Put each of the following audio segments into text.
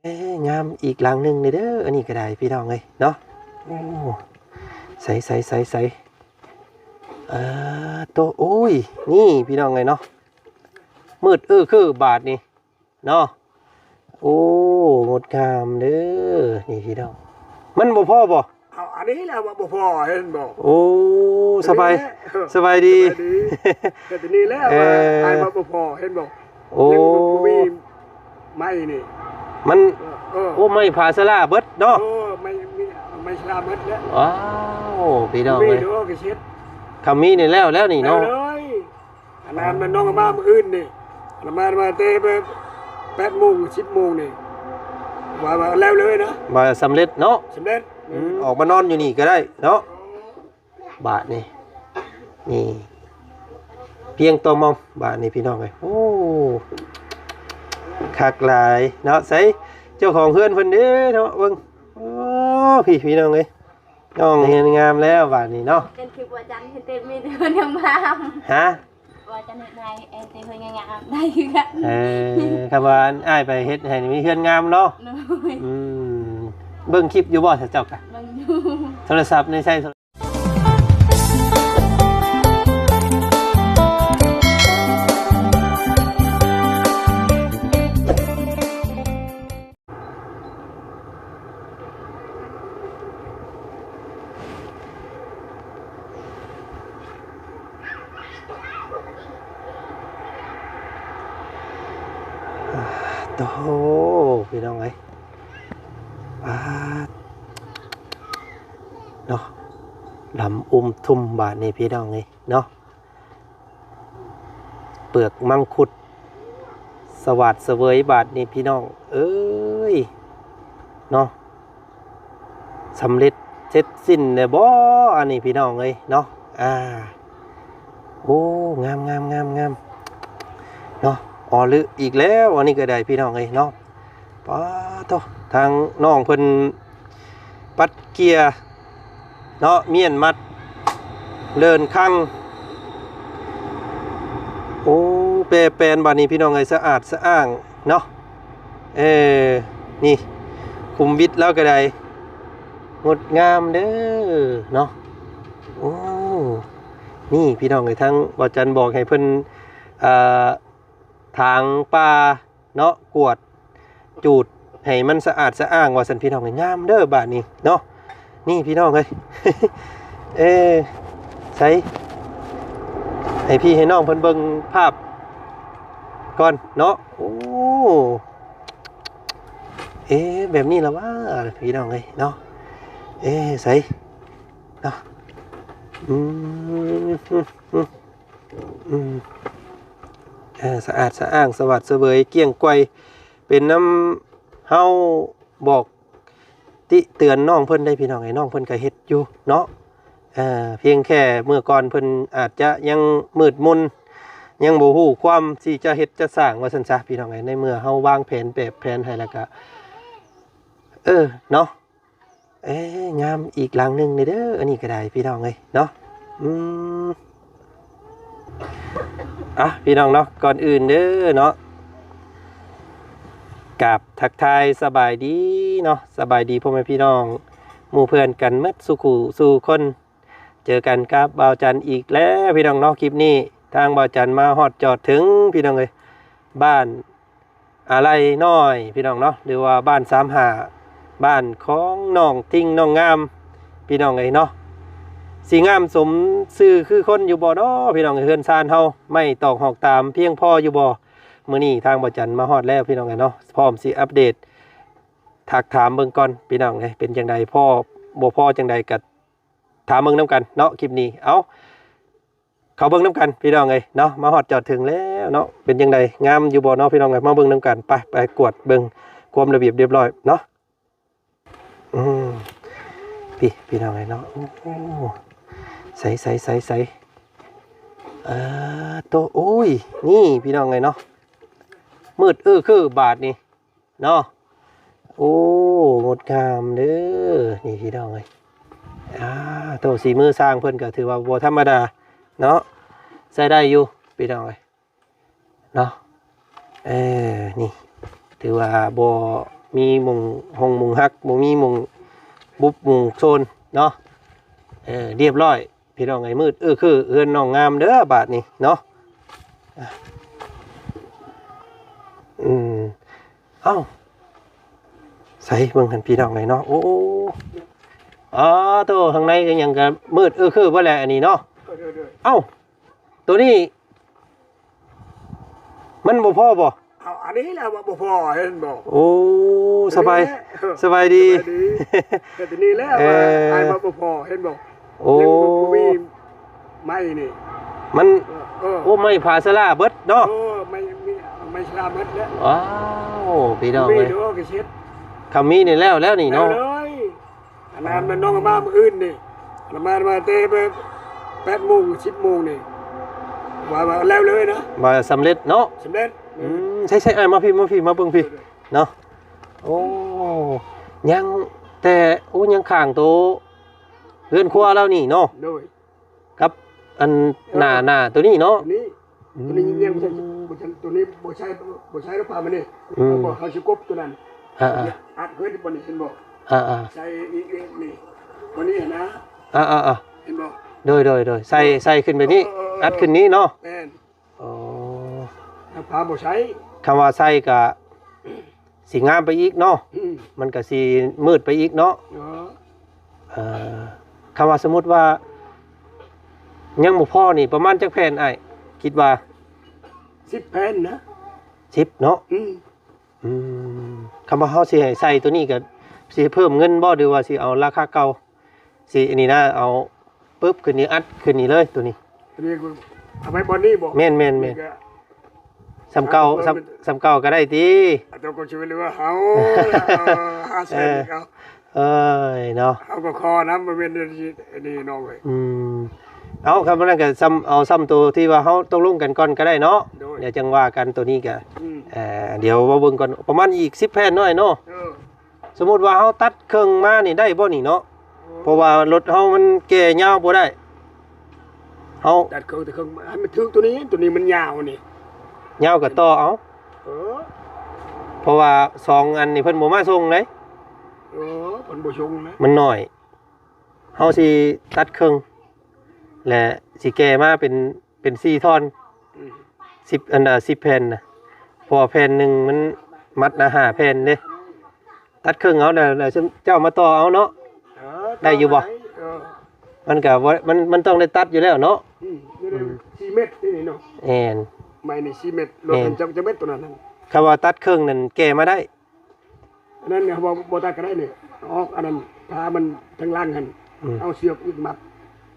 ເອີ ງາມອີກຫຼັງໜຶ່ງເດີ ອັນນີ້ກໍໄດ້ພີ່ນ້ອງເອີຍເນາະ. ໂອ້ ໃສໆໆໆ ເອີ ໂຕ ໂອ້ຍ ນີ້ພີ່ນ້ອງເອີຍເນາະ ມືດເອີຄືບາດນີ້ເນາະ. ໂອ້ ງົດງາມເດີ ນີ້ພີ່ນ້ອງ ມັນບໍ່ພໍບໍ່? ເອົາ ອັນນີ້ແຫຼະວ່າບໍ່ພໍ ເຫັນບໍ່? ໂອ້ ສະບາຍ ເອີ ສະບາຍດີ ສະບາຍດີ ແຕ່ທີນີ້ແຫຼະ ເອີ ວ່າອ້າຍວ່າບໍ່ພໍ ເຫັນບໍ່? ໂອ້ ຍັງບໍ່ມີໄມ້ນີ້ ມັນ ເອີ ເອີ ໂອ້ ໄມ້ຜາສະຫຼາເບິດເນາະ ເອີ ໄມ້ ມີ ໄມ້ສະຫຼາເບິດແລ້ວ. ວ້າວ ພີ່ນ້ອງເອີຍ ມີເດີ ກະເຊັດ ຄັນມີນີ້ແລ້ວ ແລ້ວນີ້ເນາະ ແລ້ວເລີຍ. ອັນນັ້ນມັນນ້ອງມາມື້ອື່ນນີ້ ອັນນັ້ນມາ ມາແຕ່ແປດໂມງ ສິບໂມງນີ້ ວ່າ ວ່າແລ້ວເລີຍນະ ວ່າສຳເລັດເນາະ ສຳເລັດ. ອືມ ອອກມານອນຢູ່ນີ້ກໍໄດ້ເນາະ. ບາດນີ້ ນີ້ ພຽງຕໍ່ມອມ ບາດນີ້ພີ່ນ້ອງເອີຍ ໂອ້ ຄັກຫຼາຍເນາະ. ໃສ ເຈົ້າຂອງເຮືອນເພິ່ນເດ້ເນາະ ເບິ່ງ ໂອ້ ພີ່ ພີ່ນ້ອງເອີຍ ນ້ອງເຮືອນງາມແລ້ວບາດນີ້ເນາະ. ເຫັນຄລິບວ່າຈັນເຫັນເຕັມມີເຮືອນງາມ ຮະ ວ່າຈັນເຮັດໃຫ້ເອັນຕີເຮືອນງາມໄດ້ຄືກັນ. ເອີ ຄຳວ່າອ້າຍໄປເຮັດໃຫ້ນີ້ມີເຮືອນງາມເນາະ. ໂດຍ ອືມ ເບິ່ງຄລິບຢູ່ບໍ່ ເຈົ້າກະ? ເບິ່ງຢູ່. ໂທລະສັບນີ້ໃຊ້ໂທລະ ໂອ້ໂຫ ພີ່ນ້ອງເອີຍ ປາດ ເນາະ ດຳອຸມທຸ່ມບາດນີ້ ພີ່ນ້ອງເອີຍເນາະ. ເປືອກມັງຄຸດສະຫວາດສະເຫວີຍບາດນີ້ ພີ່ນ້ອງເອີຍເນາະ. ສຳເລັດເສັດສິ້ນແລ້ວບໍ ອັນນີ້ ພີ່ນ້ອງເອີຍເນາະ. ອ່າ ໂອ້ ງາມໆໆໆ ເນາະ ອໍລຶອີກແລ້ວ ອັນນີ້ກໍໄດ້ ພີ່ນ້ອງເອີຍເນາະ. ປາໂທ້ ທາງນ້ອງເພິ່ນປັດເກຍເນາະ ມ້ຽນມັດເລີນຄັງ. ໂອ້ ແປແປນບາດນີ້ ພີ່ນ້ອງເອີຍ ສະອາດສະອ້າງເນາະ. ເອີ ນີ້ ຄຸມວິດລາວກໍໄດ້ ງົດງາມເດີເນາະ. ໂອ້ ນີ້ ພີ່ນ້ອງເອີຍ ທາງບ່າວຈັນບອກໃຫ້ເພິ່ນ ເອີ ຖາງປ່າ ເນາະ ກວດຈູດໃຫ້ມັນສະອາດສະອ້າງວ່າຊັ້ນ ພີ່ນ້ອງເອີຍ. ງາມເດີບາດນີ້ເນາະ. ນີ້ ພີ່ນ້ອງເອີຍ ເອີ ໃສ ໃຫ້ພີ່ໃຫ້ນ້ອງເພິ່ນເບິ່ງພາບກ່ອນເນາະ. ໂອ້ ເອີ ແບບນີ້ລະວ່າ ພີ່ນ້ອງເອີຍເນາະ. ເອີ ໃສ ເນາະ ອືມ ອືມ ອືມ ເອີ ສະອາດສະອ້າງ ສະຫວາດສະເຫວີຍ ກ້ຽງກວາຍ ເປັນນຳເຮົາບອກຕິເຕືອນນ້ອງເພິ່ນໄດ້ ພີ່ນ້ອງເອີຍ. ນ້ອງເພິ່ນກໍເຮັດຢູ່ເນາະ ເອີ ພຽງແຕ່ເມື່ອກ່ອນເພິ່ນອາດຈະຍັງມືດມົນ ຍັງບໍ່ຮູ້ຄວາມທີ່ຈະເຮັດຈະສ້າງວ່າຊັ້ນຊະ ພີ່ນ້ອງເອີຍ. ໃນເມື່ອເຮົາວາງແຜນແບບແຜນໃຫ້ແລ້ວກໍ ເອີ ເນາະ ເອີ ງາມອີກຫຼັງໜຶ່ງເດີ ອັນນີ້ກໍໄດ້ ພີ່ນ້ອງເອີຍເນາະ. ອືມ ອ່ະ ພີ່ນ້ອງເນາະ ກ່ອນອື່ນເດີເນາະ ກາບທັກທາຍສະບາຍດີເນາະ ສະບາຍດີພໍ່ແມ່ພີ່ນ້ອງ ໝູ່ເພື່ອນກັນໝົດສູ່ຄູ່ສູ່ຄົນ. ເຈີກັນກັບບ່າວຈັນອີກແລ້ວ ພີ່ນ້ອງເນາະ. ຄລິບນີ້ທາງບ່າວຈັນມາຮອດຈອດເຖິງ ພີ່ນ້ອງເອີຍ ບ້ານ ອາໄລນ້ອຍ ພີ່ນ້ອງເນາະ ຫຼືວ່າບ້ານສາມຫ້າ ບ້ານຂອງນ້ອງຕິ່ງ ນ້ອງງາມ ພີ່ນ້ອງເອີຍເນາະ. ຊິງາມສົມຊື່ຄືຄົນຢູ່ບໍ່ເນາະ ພີ່ນ້ອງເອີຍ. ເຮືອນຊານເຮົາ ໄມ້ຕອກຫອກຕາມພຽງພໍຢູ່ບໍ່? ມື້ນີ້ທາງບ່າວຈັນມາຮອດແລ້ວ ພີ່ນ້ອງເອີຍເນາະ ພ້ອມຊິອັບເດດ ທັກຖາມເບິ່ງກ່ອນ ພີ່ນ້ອງເອີຍ ເປັນຈັ່ງໃດ ພໍບໍ່ພໍຈັ່ງໃດກໍຖາມເບິ່ງນຳກັນເນາະ ຄລິບນີ້. ເອົາ ເຂົ້າເບິ່ງນຳກັນ ພີ່ນ້ອງເອີຍເນາະ. ມາຮອດຈອດເຖິງແລ້ວເນາະ ເປັນຈັ່ງໃດ ງາມຢູ່ບໍ່ເນາະ ພີ່ນ້ອງເອີຍ. ມາເບິ່ງນຳກັນ ໄປ ໄປກວດເບິ່ງຄວາມລະບຽບລຽບຮ້ອຍເນາະ. ອືມ ພີ່ ພີ່ນ້ອງເອີຍເນາະ ໂອ້ ໃສໆໆໆ ເອີ ໂຕ ໂອ້ຍ ນີ້ ພີ່ນ້ອງເອີຍເນາະ ມືດເອີຄືບາດນີ້ ເນາະ. ໂອ້ ງົດງາມເດີ ນີ້ ພີ່ນ້ອງເອີຍ ອາໂທ້ ສີມືຊ່າງເພິ່ນກໍຖືວ່າບໍ່ທຳມະດາເນາະ ໃຊ້ໄດ້ຢູ່ ພີ່ນ້ອງເອີຍເນາະ. ເອີ ນີ້ ຖືວ່າບໍ່ ມີມຸງຫົງມຸງຮັກ ບໍ່ມີມຸງບຸບມຸງໂຊນເນາະ. ເອີ ລຽບຮ້ອຍ ພີ່ນ້ອງເອີຍ ມືດເອີຄືເຮືອນນ້ອງງາມເດີບາດນີ້ເນາະ. ອາ ອືມ ເອົ້າ ໃສເບິ່ງຫັ້ນ ພີ່ນ້ອງເອີຍເນາະ. ໂອ້ ອໍ ໂຕ ທາງໃນກໍຫຍັງກໍມືດເອີຄືເບິດແຫຼະອັນນີ້ເນາະ. ເອີ ໂດຍໆ ເອົ້າ ໂຕນີ້ມັນບໍ່ພໍບໍ່? ເອົາ ອັນນີ້ແຫຼະວ່າບໍ່ພໍ ເຫັນບໍ່? ໂອ້ ສະບາຍ ໂຕນີ້ແຫຼະ ສະບາຍດີ ສະບາຍດີ. ແຕ່ໂຕນີ້ແຫຼະ ເອີ ວ່າອ້າຍວ່າບໍ່ພໍ ເຫັນບໍ່? ໂອ້ ຍັງບໍ່ມີໄມ້ນີ້ ມັນ ເອີ ເອີ ໂອ້ ໄມ້ຜາສະຫຼາເບິດເນາະ. ເອີ ໄມ້ ໄມ້ສະຫຼາເບິດແລ້ວ. ວ້າວ ພີ່ນ້ອງເອີຍ ມີເດີ ກະເຊັດ ຄັນມີນີ້ແລ້ວ ແລ້ວນີ້ເນາະ ແລ້ວເລີຍ. ອັນນັ້ນມັນນ້ອງມາມື້ອື່ນນີ້ ມາ ມາແຕ່ແປດໂມງ ສິບໂມງນີ້ ວ່າ ວ່າແລ້ວເລີຍນະ ວ່າສຳເລັດເນາະ. ສຳເລັດ. ອືມ ໃຊ່ໆ ອ້າຍ ມາພີ້ ມາພີ້ ມາເບິ່ງພີ້ເນາະ. ໂອ້ ຍັງແຕ່ ໂອ້ ຍັງຄ້າງໂຕເຮືອນຄົວລາວນີ້ເນາະ. ໂດຍ ກັບອັນໜ້າ ເອີ ໜ້າໂຕນີ້ເນາະ. ໂຕນີ້ ອືມ ໂຕນີ້ຍັງບໍ່ທັນ ບໍ່ທັນ ໂຕນີ້ບໍ່ໃຊ້ ບໍ່ໃຊ້ດອກຜ້າມັນນີ້. ອືມ ເຮົາ ເຮົາຊິກົບໂຕນັ້ນ. ອ່າໆ ອັດຂຶ້ນບໍ່ນີ້ ເຫັນບໍ່? ອ່າໆ ໃສ່ອີກນີ້ ໂຕນີ້ນະ. ອ່າໆໆ ເຫັນບໍ່? ໂດຍໆໆ ໃສ່ ເອີ ໃສ່ຂຶ້ນແບບນີ້ ເອີໆໆ ອັດຂຶ້ນນີ້ເນາະ. ແມ່ນ. ອໍ ຖ້າຜ້າບໍ່ໃຊ້ ຄຳວ່າໃສ່ກະ ຊິງາມໄປອີກເນາະ. ອືມ ມັນກະຊິມືດໄປອີກເນາະ. ເອີ ເອີ ຄຳວ່າສົມມຸດວ່າຍັງບໍ່ພໍນີ້ ປະມານຈັກແຜ່ນອ້າຍຄິດວ່າ? ສິບແຜ່ນນະ. ສິບເນາະ. ອືມ ອືມ ຄຳວ່າເຮົາຊິໃຫ້ໃສ່ໂຕນີ້ກະຊິເພີ່ມເງິນບໍ່ ຫຼືວ່າຊິເອົາລາຄາເກົ່າ? ຊິອັນນີ້ນະ ເອົາປຶບຂຶ້ນນີ້ ອັດຂຶ້ນນີ້ເລີຍໂຕນີ້. ອັນນີ້ກໍເອົາໄວ້ບ່ອນນີ້ບໍ່? ແມ່ນໆໆ ນີ້ກໍ ສ່ຳເກົ່າ ສ່ຳ ສ່ຳເກົ່າກໍໄດ້ຕິ. ອາ ເຈົ້າກໍຊ່ວຍເຫຼືອເຮົາ ເອີ ຫ້າແສນ ເອີ ນີ້ເຮົາ ເອີຍເນາະ ເຮົາກໍຂໍນຳ ບໍ່ແມ່ນອັນນີ້ນ້ອງເອີຍ. ອືມ ເອົາ ຄັນນັ້ນກໍສ່ຳ ເອົາສ່ຳໂຕທີ່ວ່າເຮົາຕົກລົງກັນກ່ອນກໍໄດ້ເນາະ. ໂດຍ ດຽວຈັ່ງວ່າກັນໂຕນີ້ກໍ ອືມ ເອີ ດຽວມາເບິ່ງກ່ອນ ປະມານອີກສິບແຜ່ນນ້ອຍເນາະ. ເອີ ສົມມຸດວ່າເຮົາຕັດເຄິ່ງມານີ້ໄດ້ບໍ່ນີ້ເນາະ? ເອີ ເພາະວ່າລົດເຮົາມັນແກ່ຍາວບໍ່ໄດ້ ເຮົາຕັດເຄິ່ງ ຕັດເຄິ່ງໃຫ້ມັນຖືກໂຕນີ້ ໂຕນີ້ມັນຍາວນີ້ ຍາວກໍຕໍ່ເອົາ. ເອີ ເພາະວ່າສອງອັນນີ້ເພິ່ນບໍ່ມາສົ່ງເດ້. ເອີ ເພິ່ນບໍ່ສົ່ງນະ ມັນນ້ອຍ ເຮົາຊິຕັດເຄິ່ງ ແລະ ຊິແກ່ມາເປັນ ເປັນສີ່ທ່ອນ. ອືມ ສິບ ອັນ ສິບແຜ່ນນະ ເພາະວ່າແຜ່ນໜຶ່ງມັນມັດລະຫ້າແຜ່ນເດ້. ຕັດເຄິ່ງເອົາ ແລ້ວ ແລ້ວເຈົ້າມາຕໍ່ເອົາເນາະ. ເອີ ໄດ້ຢູ່ບໍ່? ເອີ ມັນກະບໍ່ ມັນ ມັນຕ້ອງໄດ້ຕັດຢູ່ແລ້ວເນາະ. ອືມ ອືມ ສີ່ເມັດນີ້ເນາະ. ແມ່ນ ໄມ້ນີ້ສີ່ເມັດ ລົດ ແມ່ນ ມັນຈັກ ຈັກເມັດໂຕນັ້ນນະ? ຄຳວ່າຕັດເຄິ່ງນັ້ນແກ່ມາໄດ້. ອັນນັ້ນເຮົາບໍ່ ບໍ່ຕັດກໍໄດ້ນີ້ ອອກອັນນັ້ນ ພາມັນທາງຫຼັງຫັ້ນ. ອືມ ເອົາເຊືອກອີກມັດ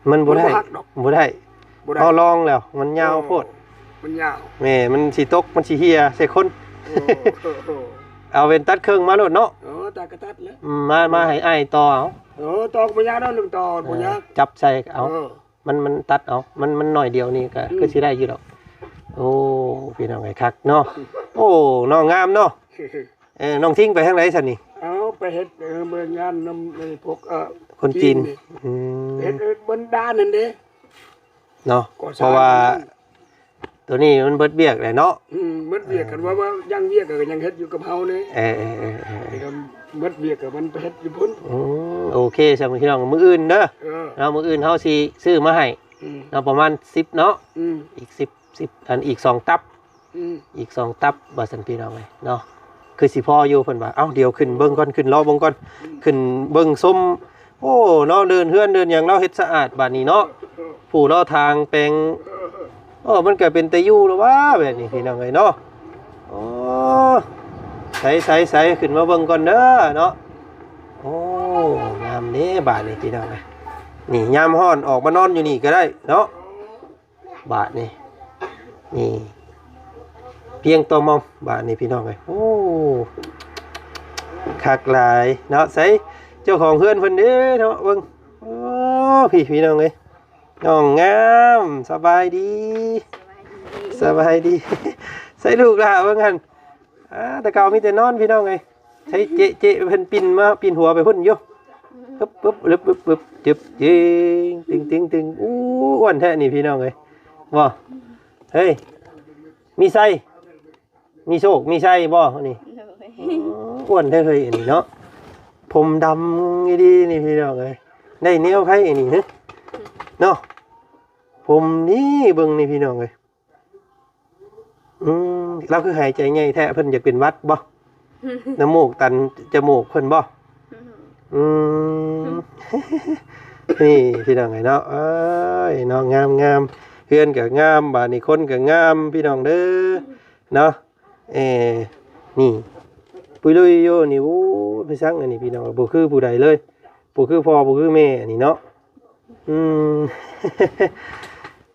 ມັນບໍ່ໄດ້ ມັນບໍ່ຫັກດອກ ບໍ່ໄດ້ ບໍ່ໄດ້ ເຮົາລອງແລ້ວ ມັນຍາວໂພດ. ໂອ້ ມັນຍາວ ແມ່ ມັນຊິຕົກ ມັນຊິເຫ່ຍໃສ່ຄົນ. ໂອ້ ເອົາເປັນຕັດເຄິ່ງມາໂລດເນາະ. ເອີ ຕັດກໍຕັດແຫຼະ. ອືມ ມາ ມາໃຫ້ອ້າຍຕໍ່ເອົາ. ເອີ ຕໍ່ກໍບໍ່ຍາກດອກ ເລື່ອງຕໍ່ບໍ່ຍາກ ເອີ ຈັບໃສ່ເອົາ. ເອີ ມັນ ມັນຕັດເອົາ ມັນ ມັນໜ້ອຍດຽວນີ້ກໍ ອືມ ຄືຊິໄດ້ຢູ່ດອກ. ໂອ້ ພີ່ນ້ອງເອີຍ ຄັກເນາະ. ໂອ້ ນ້ອງງາມເນາະ. ເອີ ນ້ອງທິງໄປທາງໃດຊັ້ນນີ້? ເອົາ ໄປເຮັດ ເອີ ເບິ່ງງານນຳ ເອີ ພວກ ເອີ ຄົນຈີນ ຈີນນີ້. ອືມ ເຮັດ ເອີ ບັນດານັ້ນເດ້ເນາະ. ເພາະວ່າໂຕນີ້ມັນເບິດວຽກແລ້ວເນາະ. ອືມ ເບິດວຽກ. ເອີ ຄັນວ່າ ວ່າຍັງວຽກກໍຍັງເຮັດຢູ່ກັບເຮົານີ້. ເອີໆໆໆ ແຕ່ກໍເບິດວຽກກໍມັນໄປເຮັດຢູ່ພຸ້ນ. ອືມ ໂອເຄ ຊັ້ນພີ່ນ້ອງ ມື້ອື່ນເດີ. ເອີ ເນາະ ມື້ອື່ນເຮົາຊິຊື້ມາໃຫ້. ອືມ ເນາະ ປະມານສິບເນາະ. ອືມ ອີກສິບ ສິບ ອັນ ອີກສອງຕັບ. ອືມ ອີກສອງຕັບວ່າຊັ້ນ ພີ່ນ້ອງເອີຍເນາະ. ຄືຊິພໍຢູ່ ເພິ່ນວ່າ. ເອົ້າ ດຽວຂຶ້ນເບິ່ງກ່ອນ ຂຶ້ນເລາະເບິ່ງກ່ອນ. ອືມ ຂຶ້ນເບິ່ງຊົມ. ໂອ້ ເນາະ ເດີ່ນເຮືອນເດີ່ນຫຍັງລາວເຮັດສະອາດບາດນີ້ເນາະ. ເອີ ຜູ້ລາວທາງແປງ. ເອີ ມັນກໍເປັນຕາຢູ່ແລ້ວຫວາ ແບບນີ້ ພີ່ນ້ອງເອີຍເນາະ. ໂອ້ ໃສໆໆ ຂຶ້ນມາເບິ່ງກ່ອນເດີເນາະ. ໂອ້ ງາມເດ້ບາດນີ້ ພີ່ນ້ອງເອີຍ. ນີ້ ຍາມຮ້ອນອອກມານອນຢູ່ນີ້ກໍໄດ້ເນາະ. ບາດນີ້ ນີ້ ພຽງຕໍ່ມອມ ບາດນີ້ ພີ່ນ້ອງເອີຍ. ໂອ້ ຄັກຫຼາຍເນາະ. ໃສເຈົ້າຂອງເຮືອນເພິ່ນເດ້ເນາະ ເບິ່ງ. ໂອ້ ພີ່ ພີ່ນ້ອງເອີຍ ນ້ອງງາມ ສະບາຍດີ ສະບາຍດີ. ໃສລູກຫຼ້າ ເບິ່ງຫັ້ນ. ອ່າ ແຕ່ເກົ່າມີແຕ່ນອນ ພີ່ນ້ອງເອີຍ. ໃຊ້ເຈະ ເຈະ ເພິ່ນປິ່ນມາ ປິ່ນຫົວໄປພຸ້ນຢູ່. ປຶບ ປຶບ ປຶບ ປຶບ ປຶບ ຈຶບ ຈິງ ຕຶງ ຕຶງ ຕຶງ. ອູ້ ອ້ວນແທ້ນີ້ ພີ່ນ້ອງເອີຍ ບໍ່? ເຮີ້ຍ ມີໄຊ ມີໂຊກ ມີໄຊບໍ່ນີ້? ໂດຍ ໂອ້ ອ້ວນແທ້ເຮີ້ຍ ອັນນີ້ເນາະ ຜົມດຳອີ່ຫຼີນີ້ພີ່ນ້ອງເອີຍ ໄດ້ແນວໃຜອັນນີ້ເຮີ້ຍ ເນາະ ຜົມນີ້ເບິ່ງນີ້ພີ່ນ້ອງເອີຍ ອືມ ລາວຄືຫາຍໃຈໃຫຍ່ແທ້ ເພິ່ນຢາກເປັນຫວັດບໍ່? ນ້ຳມູກຕັນຈະມູກເພິ່ນບໍ່? ອືມ ນີ້ພີ່ນ້ອງເອີຍເນາະ ເອີຍເນາະ ງາມໆ ເຮືອນກໍງາມ ບາດນີ້ຄົນກໍງາມ ພີ່ນ້ອງເດີ ເນາະ ເອີ ນີ້ ປຸຍລຸຍຢູ່ນີ້ ໂອ້ ໄປສັງອັນນີ້ ພີ່ນ້ອງ ບໍ່ຄືຜູ້ໃດເລີຍ ບໍ່ຄືພໍ່ ບໍ່ຄືແມ່ ອັນນີ້ເນາະ ອືມ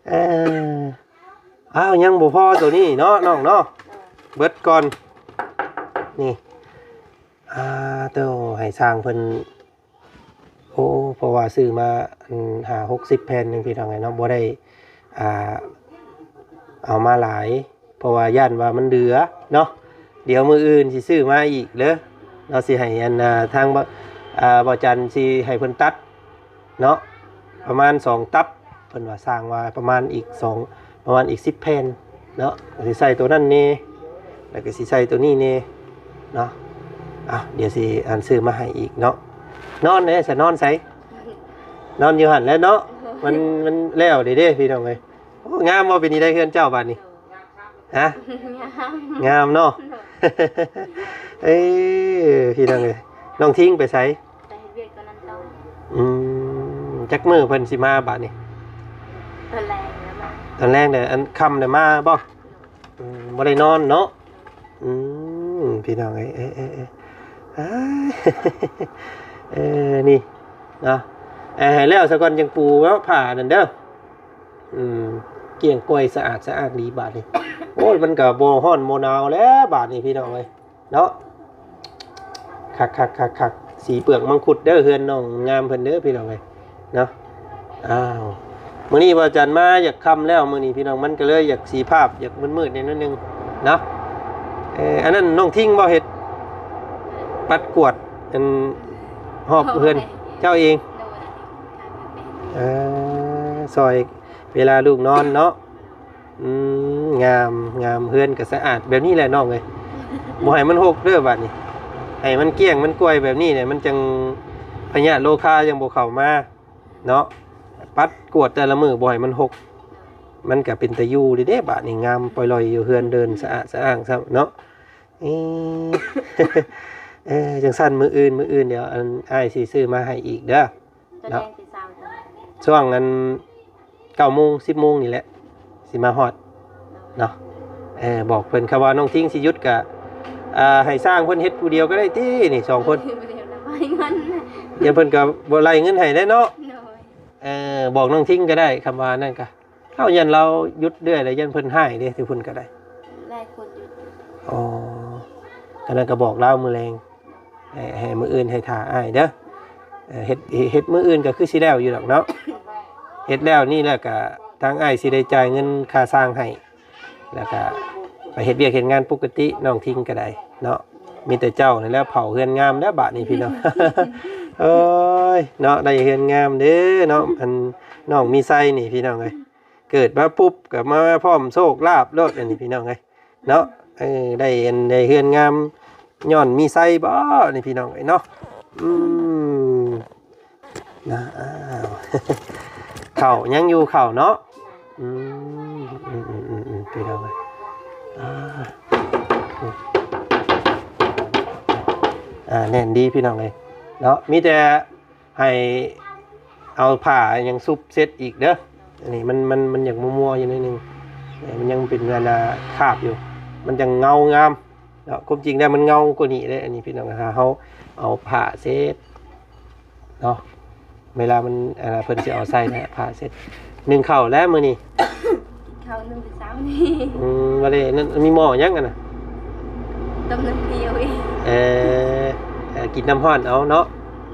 ເອີ ອ້າວ ຍັງບໍ່ພໍໂຕນີ້ເນາະ ນ້ອງເນາະ ເບິດກ່ອນ ນີ້ ອ່າ ໂຕ ໃຫ້ຊ່າງເພິ່ນ ໂອ້ ເພາະວ່າຊື້ມາ ອັນ ຫ້າຫົກສິບແຜ່ນໜຶ່ງ ພີ່ນ້ອງເອີຍເນາະ ບໍ່ໄດ້ ອ່າ ເອົາມາຫຼາຍ ເພາະວ່າຢ້ານວ່າມັນເຫຼືອເນາະ ດຽວມື້ອື່ນຊິຊື້ມາອີກເດີເນາະ ຊິໃຫ້ອັນ ອ່າ ທາງ ອ່າ ບ່າວຈັນຊິໃຫ້ເພິ່ນຕັດເນາະ ປະມານສອງຕັບ ເພິ່ນວ່າຊ່າງວ່າປະມານອີກສອງ ປະມານອີກສິບແຜ່ນເນາະ ກໍຊິໃສ່ໂຕນັ້ນແດ່ ແລ້ວກໍຊິໃສ່ໂຕນີ້ແດ່ເນາະ ອ່ະ ດຽວຊິອັນຊື້ມາໃຫ້ອີກເນາະ ນອນເດ້ ສະນອນໃສ? ນອນຢູ່ຫັ້ນແຫຼະເນາະ ມັນ ມັນແລ້ວເດ້ເດ້ ພີ່ນ້ອງເອີຍ ໂອ້ ງາມບໍ່? ເປັນຈັ່ງໃດເຮືອນເຈົ້າບາດນີ້? ຮະ? ງາມ ງາມເນາະ ໂດຍ ເອີ ພີ່ນ້ອງເອີຍ ນ້ອງທິງໄປໃສ? ໄປເຮັດວຽກຕອນນັ້ນຕໍ່ ອືມ ຈັກມື້ເພິ່ນຊິມາບາດນີ້? ຕອນແລງແລ້ວມາ ຕອນແລງເດີ ອັນຄ່ຳເດີມາບໍ່? ໂດຍ ອືມ ບໍ່ໄດ້ນອນເນາະ ອືມ ພີ່ນ້ອງເອີຍ ເອີ ເອີ ເອີ ເອີ ນີ້ເນາະ ເອີ ໃຫ້ແລ້ວຊະກ່ອນຈັ່ງປູເນາະ ຜ້ານັ້ນເດີ ອືມ ກ້ຽງກ້ອຍສະອາດສະອ້າງດີບາດນີ້ ໂອ້ຍ ມັນກໍບໍ່ຮ້ອນບໍ່ໜາວແລ້ວບາດນີ້ ພີ່ນ້ອງເອີຍ ເນາະ ຄັກໆໆໆ ສີເປືອກມັງຄຸດເດີ ເຮືອນນ້ອງງາມເພິ່ນເດີ ພີ່ນ້ອງເອີຍ ເນາະ ອ້າວ ມື້ນີ້ວ່າຈັນມາຢາກຄ່ຳແລ້ວ ມື້ນີ້ ພີ່ນ້ອງ ມັນກໍເລີຍຢາກສີພາບ ຢາກມືດໆແດ່ໜ້ອຍໜຶ່ງເນາະ ເອີ ອັນນັ້ນນ້ອງທິງບໍ່ເຮັດ ປັດກວາດ ອັນ ຮອບເຮືອນ ໂດຍ ເຈົ້າເອງ ໂດຍ ເອີ ຊ່ອຍເວລາລູກນອນເນາະ ອືມ ງາມ ງາມ ເຮືອນກໍສະອາດແບບນີ້ແຫຼະນ້ອງເອີຍ ບໍ່ໃຫ້ມັນຮົກເດີບາດນີ້ ໃຫ້ມັນກ້ຽງມັນກ້ອຍແບບນີ້ແຫຼະ ມັນຈັ່ງ ພະຍາດໂລຄາຍັງບໍ່ເຂົ້າມາເນາະ ປັດກວາດແຕ່ລະມື້ບໍ່ໃຫ້ມັນຮົກ ມັນກໍເປັນຕາຢູ່ເດ້ ບາດນີ້ງາມປ່ອຍລ່ອຍຢູ່ ເຮືອນເດີ່ນສະອາດສະອ້າງຊ້ຳເນາະ ເອີ ເອີ ຈັ່ງຊັ້ນມື້ອື່ນ ມື້ອື່ນດຽວ ອັນ ອ້າຍຊິຊື້ມາໃຫ້ອີກເດີ. ຕອນແລງຊິເຊົ້າ ຊ່ວງອັນ ເກົ້າໂມງ ສິບໂມງນີ້ແຫຼະ ຊິມາຮອດເນາະ ເອີ ບອກເພິ່ນ ຄຳວ່ານ້ອງທິງຊິຢຸດກະ ອ່າ ໃຫ້ຊ່າງເພິ່ນເຮັດຜູ້ດຽວກໍໄດ້ຕິ ນີ້ສອງຄົນ ບໍ່ໄດ້ນຳໃຫ້ເງິນ ຢ້ານເພິ່ນກໍບໍ່ໄລ່ເງິນໃຫ້ແຫຼະເນາະ ໂດຍ ເອີ ບອກນ້ອງທິງກໍໄດ້ ຄຳວ່ານັ້ນກະ ເຮົາຢ້ານລາວຢຸດເລື້ອຍແລ້ວ ຢ້ານເພິ່ນຮ້າຍເດ້ ທີ່ເພິ່ນກໍໄດ້ ຫຼາຍຄົນຢູ່ ອໍ ອັນນັ້ນກໍບອກລາວມື້ແລງ ໃຫ້ ໃຫ້ມື້ອື່ນໃຫ້ຖ້າອ້າຍເດີ ເອີ ເຮັດ ເຮັດມື້ອື່ນກໍຄືຊິແລ້ວຢູ່ດອກເນາະ ເຮັດແລ້ວນີ້ແລ້ວກໍທາງອ້າຍຊິໄດ້ຈ່າຍເງິນຄ່າຊ່າງໃຫ້ ແລ້ວກໍໄປເຮັດວຽກເຮັດງານປົກກະຕິ ນ້ອງທິງກໍໄດ້ເນາະ ມີແຕ່ເຈົ້ານັ້ນແຫຼະເຝົ້າເຮືອນງາມແລ້ວບາດນີ້ພີ່ນ້ອງ ໂອ້ຍເນາະ ໄດ້ເຮືອນງາມເດ້ເນາະ ອັນນ້ອງມີໄຊນີ້ພີ່ນ້ອງເອີຍ ເກີດມາປຸບກໍມາພ້ອມໂຊກລາບໂລດ ອັນນີ້ພີ່ນ້ອງເອີຍເນາະ ເອີ ໄດ້ອັນ ໄດ້ເຮືອນງາມຍ້ອນມີໄຊບໍ່ ນີ້ພີ່ນ້ອງເອີຍເນາະ ອືມ ນະ ອ້າວ ເຂົ້າຍັງຢູ່ເຂົ້າເນາະ ອືມ ອືມໆໆໆ ພີ່ນ້ອງເອີຍ ອ່າ ອ່າ ແໜ້ນດີພີ່ນ້ອງເອີຍເນາະ ມີແຕ່ ໃຫ້ເອົາຜ້າຫຍັງຊຸບເຊັດອີກເດີ ອັນນີ້ມັນ ມັນ ມັນຍັງມົວໆຢູ່ໜ້ອຍໜຶ່ງ ເອີ ມັນຍັງເປັນອັນນ່າຄາບຢູ່ ມັນຈັ່ງເງົາງາມເນາະ ຄວາມຈິງແລ້ວມັນເງົາກວ່ານີ້ເດ້ ອັນນີ້ພີ່ນ້ອງ ຖ້າເຮົາເອົາຜ້າເຊັດເນາະ ເວລາມັນ ອັນນ່າ ເພິ່ນຊິເອົາໃສ່ນະ ຜ້າເຊັດ ໜຶ້ງເຂົ້າແລ້ວມື້ນີ້ ເຂົ້າໜຶ້ງແຕ່ເຊົ້ານີ້ ອືມ ບໍ່ໄດ້ ນັ້ນ ມີໝໍ້ຫຍັງອັນນ່າ ຕົ້ມນ້ຳພຽວອີກ ເອີ ເອີ ກິນນ້ຳຮ້ອນເອົາເນາະ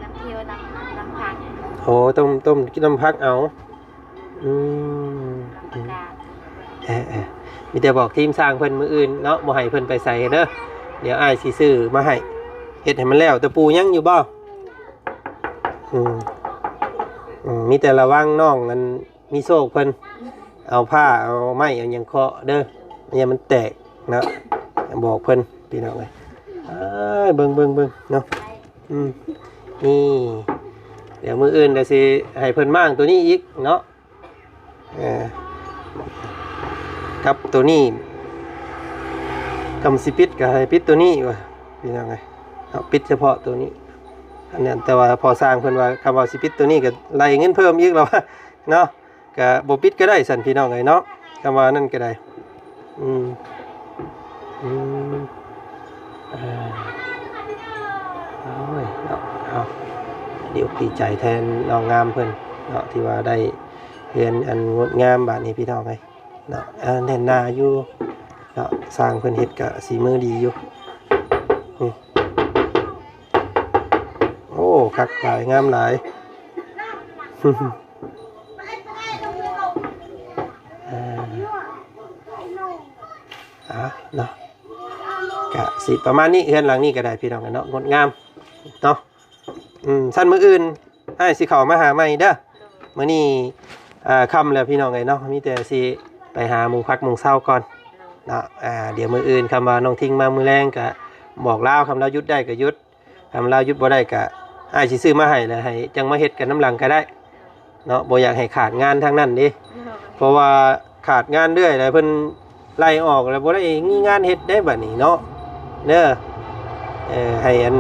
ນ້ຳພຽວ ນ້ຳ ນ້ຳຜັກ ໂອ້ ຕົ້ມ ຕົ້ມກິນນ້ຳຜັກເອົາ ອືມ ນ້ຳຜັກກາດ ເອີໆ ມີແຕ່ບອກທີມຊ່າງເພິ່ນມື້ອື່ນເນາະ ບໍ່ໃຫ້ເພິ່ນໄປໃສເດີ ດຽວອ້າຍຊິຊື້ມາໃຫ້ ເຮັດໃຫ້ມັນແລ້ວ ຕະປູຍັງຢູ່ບໍ່? ອືມ ອືມ ມີແຕ່ລະວັງນ້ອງອັນ ມີໂຊກເພິ່ນ ເອົາຜ້າ ເອົາໄມ້ ເອົາຫຍັງເຄາະເດີ ຢ່າມັນແຕກເນາະ ບອກເພິ່ນ ພີ່ນ້ອງເອີຍ ອ້າຍ ເບິ່ງ ເບິ່ງ ເບິ່ງເນາະ ອືມ ນີ້ ດຽວມື້ອື່ນກໍຊິໃຫ້ເພິ່ນມ້າງໂຕນີ້ອີກເນາະ ເອີ ກັບໂຕນີ້ ຄຳຊິປິດກໍໃຫ້ປິດໂຕນີ້ວ່າ ພີ່ນ້ອງເອີຍ ເນາະ ປິດສະເພາະໂຕນີ້ ອັນນັ້ນ ແຕ່ວ່າພໍ່ຊ່າງເພິ່ນວ່າ ຄຳວ່າຊິປິດໂຕນີ້ກໍໄລ່ເງິນເພີ່ມອີກແລ້ວວ່າເນາະ ກະບໍ່ປິດກໍໄດ້ຊັ້ນ ພີ່ນ້ອງເອີຍເນາະ ຄຳວ່ານັ້ນກໍໄດ້ ອືມ ອືມ ເອີ ໂອ້ຍເນາະ ເອົາ ດີອົກດີໃຈແທນນ້ອງງາມເພິ່ນເນາະ ທີ່ວ່າໄດ້ເຮືອນອັນງົດງາມບາດນີ້ ພີ່ນ້ອງເອີຍເນາະ ເອີ ແໜ້ນໜາຢູ່ເນາະ ຊ່າງເພິ່ນເຮັດກະສີມືດີຢູ່ ອືມ ໂອ້ ຄັກຫຼາຍ ງາມຫຼາຍ ເອີ ອ່າ ເນາະ ກະຊິປະມານນີ້ ເຮືອນຫຼັງນີ້ກໍໄດ້ ພີ່ນ້ອງເນາະ ງົດງາມເນາະ ອືມ ຊັ້ນມື້ອື່ນອ້າຍຊິເຂົ້າມາຫາໃໝ່ເດີ ມື້ນີ້ ອ່າ ຄ່ຳແລ້ວ ພີ່ນ້ອງເອີຍເນາະ ມີແຕ່ຊິໄປຫາມຸງພັກມຸງເຊົາກ່ອນເນາະ ອ່າ ດຽວມື້ອື່ນ ຄຳວ່ານ້ອງທິງມາມື້ແລງ ກະບອກລາວ ຄຳລາວຢຸດໄດ້ກໍຢຸດ ຄັນລາວຢຸດບໍ່ໄດ້ກະ ອ້າຍຊິຊື້ມາໃຫ້ ແລ້ວໃຫ້ຈັ່ງມາເຮັດກັນນຳຫຼັງກໍໄດ້ເນາະ ບໍ່ຢາກໃຫ້ຂາດງານທາງນັ້ນເດ້ ເພາະວ່າຂາດງານເລື້ອຍແລ້ວເພິ່ນໄລ່ອອກ ແລ້ວບໍ່ໄດ້ມີງານເຮັດເດ້ບາດນີ້ເນາະ ເດີ ເອີ ໃຫ້ອັນ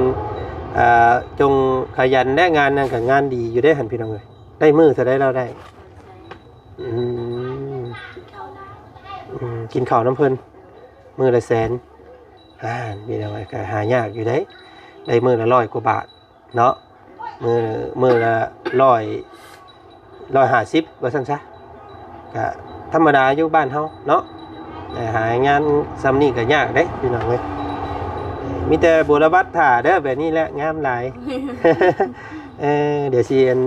ອ່າ ຈົ່ງຂະຫຍັນແດ່ ງານນັ້ນກໍງານດີຢູ່ເດ້ຫັ້ນ ພີ່ນ້ອງເອີຍ ໄດ້ມື້ເທົ່າໃດລາວໄດ້ ອືມ ອືມ ກິນເຂົ້ານຳເພິ່ນ ມື້ລະແສນ ອ່າ ພີ່ນ້ອງເອີຍ ກໍຫາຍາກຢູ່ເດ້ ໄດ້ມື້ລະຮ້ອຍກວ່າບາດເນາະ ມື້ ມື້ລະຮ້ອຍ ຮ້ອຍຫ້າສິບ ວ່າຊັ້ນຊະ ກະທຳມະດາຢູ່ບ້ານເຮົາເນາະ ແຕ່ຫາງານຊ່ຳນີ້ກໍຍາກເດ້ ພີ່ນ້ອງເອີຍ ມີແຕ່ບົວລະບັດຖ້າເດີ ແບບນີ້ແຫຼະ ງາມຫຼາຍ ເອີ ດຽວຊິອັນ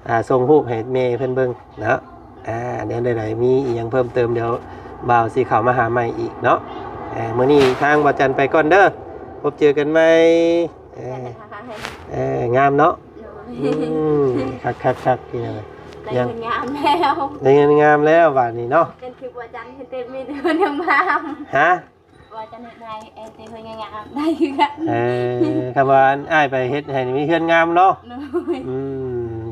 ອ່າ ສົ່ງຮູບໃຫ້ແມ່ເພິ່ນເບິ່ງເນາະ ອ່າ ແນວໃດໆ ມີອີ່ຫຍັງເພີ່ມເຕີມ ດຽວບ່າວຊິເຂົ້າມາຫາໃໝ່ອີກເນາະ ເອີ ມື້ນີ້ທາງບ່າວຈັນໄປກ່ອນເດີ ພົບເຈີກັນໃໝ່ ເອີ ເອີ ງາມເນາະ ໂດຍ ອືມ ຄັກໆໆ ພີ່ນ້ອງເອີຍ ໄດ້ເງິນງາມແລ້ວ ໄດ້ເງິນງາມແລ້ວບາດນີ້ເນາະ ເຫັນຄລິບບ່າວຈັນເຫັນເຕັມມີແຕ່ເງິນງາມ ຮະ? ວ່າຈະເຮັດໃຫ້ແອນຕີເພິ່ນງາມໆ ໄດ້ຄືກັນ ເອີ ຄຳວ່າອ້າຍໄປເຮັດໃຫ້ນີ້ມີເຮືອນງາມເນາະ ໂດຍ ອືມ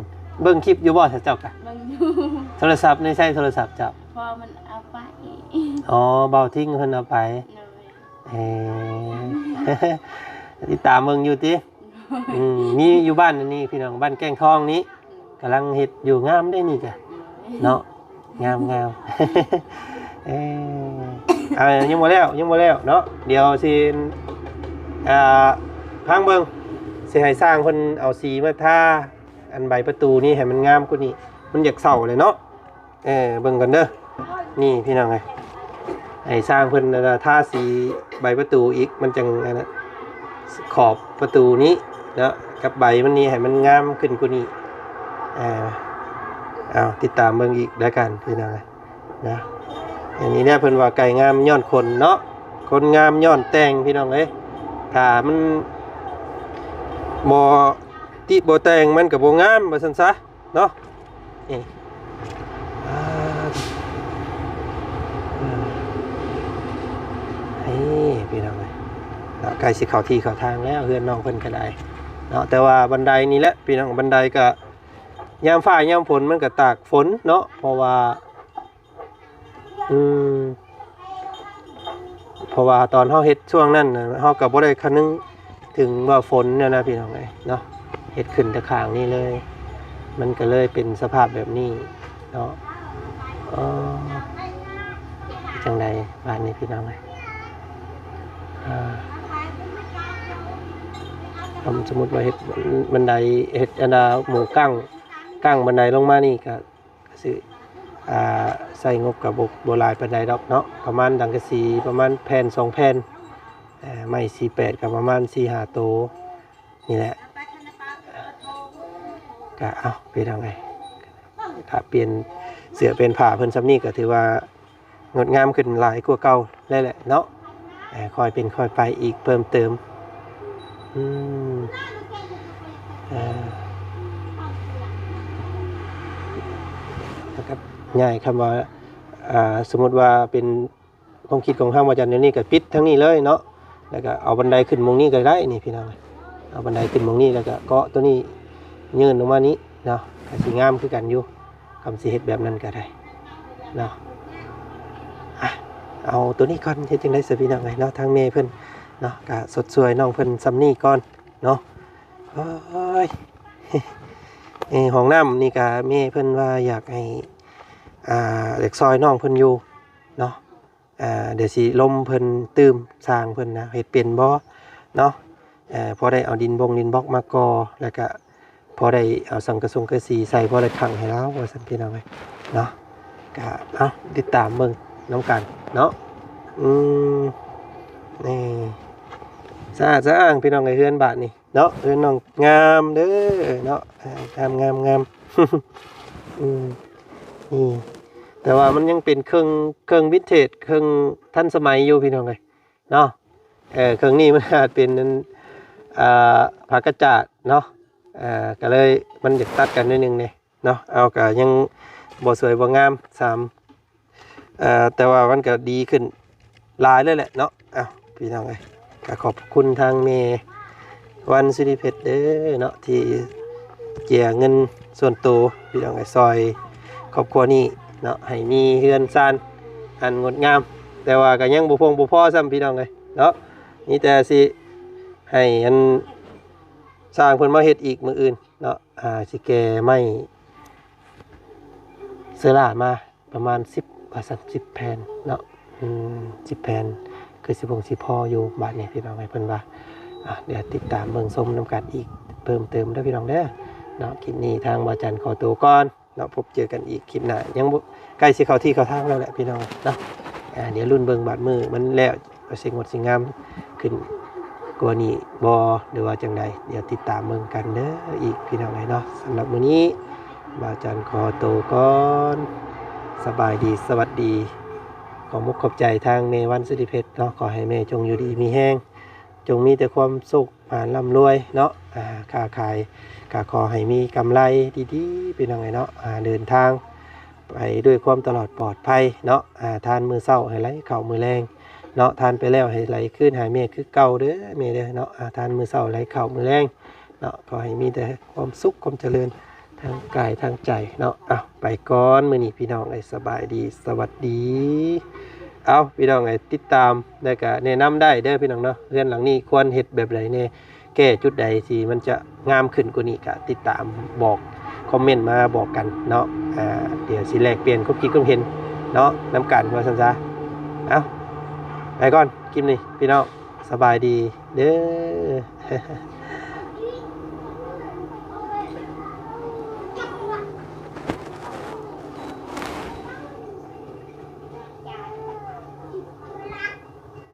ເບິ່ງຄລິບຢູ່ບໍ່ ເຈົ້າກະ? ເບິ່ງຢູ່ ໂທລະສັບນີ້ໃຊ້ໂທລະສັບເຈົ້າ? ພໍ່ມັນເອົາໄປ ອໍ ບ່າວທິງເພິ່ນເອົາໄປ ໂດຍ ເອີ ຕິດຕາມເບິ່ງຢູ່ຕິ? ໂດຍ ອືມ ມີຢູ່ບ້ານອັນນີ້ ພີ່ນ້ອງ ບ້ານແກ້ງທອງນີ້ ໂດຍ ກຳລັງເຮັດຢູ່ ງາມເດ້ນີ້ກະ ໂດຍ ເນາະ ງາມໆ ເອີ ອ່າ ຍັງບໍ່ແລ້ວ ຍັງບໍ່ແລ້ວເນາະ ດຽວຊິ ອ່າ ພັງເບິ່ງ ຊິໃຫ້ຊ່າງເພິ່ນເອົາສີມາທາ ອັນໃບປະຕູນີ້ໃຫ້ມັນງາມກວ່ານີ້ ມັນຢາກເຊົາແຫຼະເນາະ ເອີ ເບິ່ງກ່ອນເດີ ນີ້ພີ່ນ້ອງເອີຍ ໃຫ້ຊ່າງເພິ່ນ ອ່າ ທາສີໃບປະຕູອີກ ມັນຈັ່ງ ອັນນະ ຂອບປະຕູນີ້ເນາະ ກັບໃບມັນນີ້ໃຫ້ມັນງາມຂຶ້ນກວ່ານີ້ ເອີ ເອົາ ຕິດຕາມເບິ່ງອີກແລ້ວກັນ ພີ່ນ້ອງເອີຍ ນະ ອັນນີ້ແຫຼະເພິ່ນວ່າໄກ່ງາມຍ້ອນຂົນເນາະ ຄົນງາມຍ້ອນແຕ່ງ ພີ່ນ້ອງເອີຍ ຖ້າມັນບໍ່ຕິບໍ່ແຕ່ງ ມັນກໍບໍ່ງາມ ວ່າຊັ້ນຊະ ເນາະ ນີ້ ອ່າ ເອີ ນີ້ ພີ່ນ້ອງເອີຍ ເນາະ ໃກ້ຊິເຂົ້າທີ່ເຂົ້າທາງແລ້ວ ເຮືອນນ້ອງເພິ່ນກໍໄດ້ເນາະ ແຕ່ວ່າບັນໄດນີ້ແຫຼະ ພີ່ນ້ອງ ບັນໄດກໍຍາມຟ້າຍາມຝົນມັນກໍຕາກຝົນເນາະ ເພາະວ່າ ອືມ ເພາະວ່າຕອນເຮົາເຮັດຊ່ວງນັ້ນນະ ເຮົາກໍບໍ່ໄດ້ຄະນຶງເຖິງວ່າຝົນແນວນະ ພີ່ນ້ອງເອີຍເນາະ ເຮັດຂຶ້ນແຕ່ຂ້າງນີ້ເລີຍ ມັນກໍເລີຍເປັນສະພາບແບບນີ້ເນາະ ເອີ ຈັ່ງໃດບາດນີ້ ພີ່ນ້ອງເອີຍ ເອີ ຖ້າສົມມຸດວ່າເຮັດບັນໄດ ເຮັດອັນດາໝູກັ້ງ ກັ້ງບັນໄດລົງມານີ້ກໍ ກະຊິ ອ່າ ໃຊ້ງົບກະບໍ່ ບໍ່ຫຼາຍປານໃດດອກເນາະ ປະມານສັງກະສີປະມານແຜ່ນສອງແຜ່ນ ເອີ ໄມ້ສີ່ແປດກະປະມານສີ່ຫ້າໂຕນີ້ແຫຼະ ກະເອົາ ເປັນຈັ່ງໃດ ຖ້າປ່ຽນເສື້ອປ່ຽນຜ້າເພິ່ນຊ່ຳນີ້ກະຖືວ່າ ງົດງາມຂຶ້ນຫຼາຍກວ່າເກົ່າແລ້ວແຫຼະເນາະ ເອີ ຄ່ອຍເປັນຄ່ອຍໄປອີກເພີ່ມເຕີມ ອືມ ເອີ ແລ້ວກໍຍ້າຍ ຄຳວ່າ ອ່າ ສົມມຸດວ່າເປັນຄວາມຄິດຂອງທາງອາຈານແນວນີ້ ກໍປິດທາງນີ້ເລີຍເນາະ ແລ້ວກໍເອົາບັນໄດຂຶ້ນໝ່ອງນີ້ກໍໄດ້ນີ້ພີ່ນ້ອງ. ເອົາບັນໄດຂຶ້ນໝ່ອງນີ້ ແລ້ວກໍເກາະຕົວນີ້ຍື່ນລົງມານີ້ເນາະ ກໍຊິງາມຄືກັນຢູ່ ຄຳຊິເຮັດແບບນັ້ນກໍໄດ້ເນາະ. ອະ ເອົາຕົວນີ້ກ່ອນ ເຮັດຈັ່ງໃດຊະພີ່ນ້ອງເອີຍເນາະ. ທາງແມ່ເພິ່ນເນາະ ກໍຊົດຊ່ວຍນ້ອງເພິ່ນຊ່ຳນີ້ກ່ອນເນາະ. ໂອ້ຍ ເອີ ຫ້ອງນ້ຳນີ້ກໍແມ່ເພິ່ນວ່າຢາກໃຫ້ ອ່າ ຢາກຊ່ອຍນ້ອງເພິ່ນຢູ່ເນາະ. ອ່າ ດຽວຊິລົມເພິ່ນຕື່ມ ຊ່າງເພິ່ນນະ ເຮັດເປັນບໍ່ເນາະ. ເອີ ພໍໄດ້ເອົາດິນບົງດິນບລັອກມາກໍ່ ແລ້ວກະພໍໄດ້ເອົາສັງກະສົງກະສີໃສ່ ພໍໄດ້ຂັງໃຫ້ລາວ ວ່າຊັ້ນພີ່ນ້ອງເອີຍເນາະ. ກະເອົາຕິດຕາມເບິ່ງນຳກັນເນາະ. ອືມ ນີ້ ສະອາດສະອ້າງພີ່ນ້ອງເອີຍ ເຮືອນບາດນີ້ເນາະ. ເຮືອນນ້ອງງາມເດີເນາະ ເອີ ງາມໆໆ. ອືມ ນີ້ ແຕ່ວ່າມັນຍັງເປັນເຄື່ອງ ເຄື່ອງວິນເທດ ເຄື່ອງທັນສະໄໝຢູ່ພີ່ນ້ອງເອີຍເນາະ. ເອີ ເຄື່ອງນີ້ມັນອາດເປັນ ອ່າ ຜ້າກະຈາດເນາະ. ເອີ ກໍເລີຍມັນຢາກຕັດກັນໜ້ອຍໜຶ່ງເດ້ເນາະ. ເອົາ ກໍຍັງບໍ່ສວຍບໍ່ງາມສ່ຳ ເອີ ແຕ່ວ່າມັນກໍດີຂຶ້ນຫຼາຍເລີຍແຫຼະເນາະ. ເອົາ ພີ່ນ້ອງເອີຍ ກໍຂອບພະຄຸນທາງແມ່ວັນ ສິລິເພັດ ເດີເນາະ ທີ່ເຈຍເງິນສ່ວນໂຕ ພີ່ນ້ອງເອີຍ ຊ່ອຍຄອບຄົວນີ້ເນາະ ໃຫ້ມີເຮືອນຊານອັນງົດງາມ. ແຕ່ວ່າກໍຍັງບໍ່ພຽງບໍ່ພໍຊ້ຳ ພີ່ນ້ອງເອີຍເນາະ. ມີແຕ່ຊິໃຫ້ອັນ ຊ່າງເພິ່ນມາເຮັດອີກມື້ອື່ນເນາະ. ອ່າ ຊິແກ່ໄມ້ເຊີລາມາປະມານສິບ ວ່າຊັ້ນ ສິບແຜ່ນເນາະ. ອືມ ສິບແຜ່ນ ຄືຊິຄົງຊິພໍຢູ່ບາດນີ້ ພີ່ນ້ອງເອີຍ ເພິ່ນວ່າ. ອ່າ ດຽວຕິດຕາມເບິ່ງຊົມນຳກັນອີກເພີ່ມເຕີມເດີ ພີ່ນ້ອງເດີເນາະ. ຄລິບນີ້ທາງບ່າວຈັນຂໍໂຕກ່ອນເນາະ. ພົບເຈີກັນອີກຄລິບໜ້າ ຍັງບໍ່ ໃກ້ຊິເຂົ້າທີ່ເຂົ້າທາງແລ້ວແຫຼະ ພີ່ນ້ອງເນາະ. ອ່າ ດຽວລຸ້ນເບິ່ງບາດມື້ມັນແລ້ວ ວ່າຊິງົດຊິງາມຂຶ້ນກວ່ານີ້ບໍ່ ຫຼືວ່າຈັ່ງໃດ ດຽວຕິດຕາມເບິ່ງກັນເດີອີກ ພີ່ນ້ອງເອີຍເນາະ. ສຳລັບມື້ນີ້ ບ່າວຈັນຂໍໂຕກ່ອນ. ສະບາຍດີ ສະຫວັດດີ. ຂອບມຸກຂອບໃຈທາງແມ່ວັນ ສິລິເພັດ ເນາະ. ຂໍໃຫ້ແມ່ຈົ່ງຢູ່ດີມີແຮງ, ຈົ່ງມີແຕ່ຄວາມສຸກໝານລ່ຳລວຍເນາະ. ອ່າ ຄ້າຂາຍກໍຂໍໃຫ້ມີກຳໄລດີໆ ພີ່ນ້ອງເອີຍເນາະ. ອ່າ ເດີນທາງ ໄປດ້ວຍຄວາມຕະຫຼອດປອດໄພເນາະ. ອ່າ ທານມື້ເຊົ້າໃຫ້ໄຫຼເຂົ້າມື້ແລງເນາະ, ທານໄປແລ້ວໃຫ້ໄຫຼຄືນຫາແມ່ຄືເກົ່າເດີແມ່ເດີເນາະ. ອ່າ ທານມື້ເຊົ້າໄຫຼເຂົ້າມື້ແລງເນາະ. ຂໍໃຫ້ມີແຕ່ຄວາມສຸກຄວາມຈະເລີນທາງກາຍທາງໃຈເນາະ. ເອົາ ໄປກ່ອນມື້ນີ້ ພີ່ນ້ອງເອີຍ. ສະບາຍດີ ສະຫວັດດີ. ເອົາ ພີ່ນ້ອງເອີຍ ຕິດຕາມ ແລ້ວກະແນະນຳໄດ້ເດີ ພີ່ນ້ອງເນາະ. ເຮືອນຫຼັງນີ້ຄວນເຮັດແບບໃດແດ່ ແກ້ຈຸດໃດທີ່ມັນຈະງາມຂຶ້ນກວ່ານີ້ ກະຕິດຕາມບອກ ຄອມເມັນມາບອກກັນເນາະ. ອ່າ ດຽວຊິແລກປ່ຽນຄວາມຄິດຄວາມເຫັນເນາະ ນຳກັນ ວ່າຊັ້ນຊະ. ເອົາ ໄປກ່ອນຄລິບນີ້ ພີ່ນ້ອງ. ສະບາຍດີເດີ.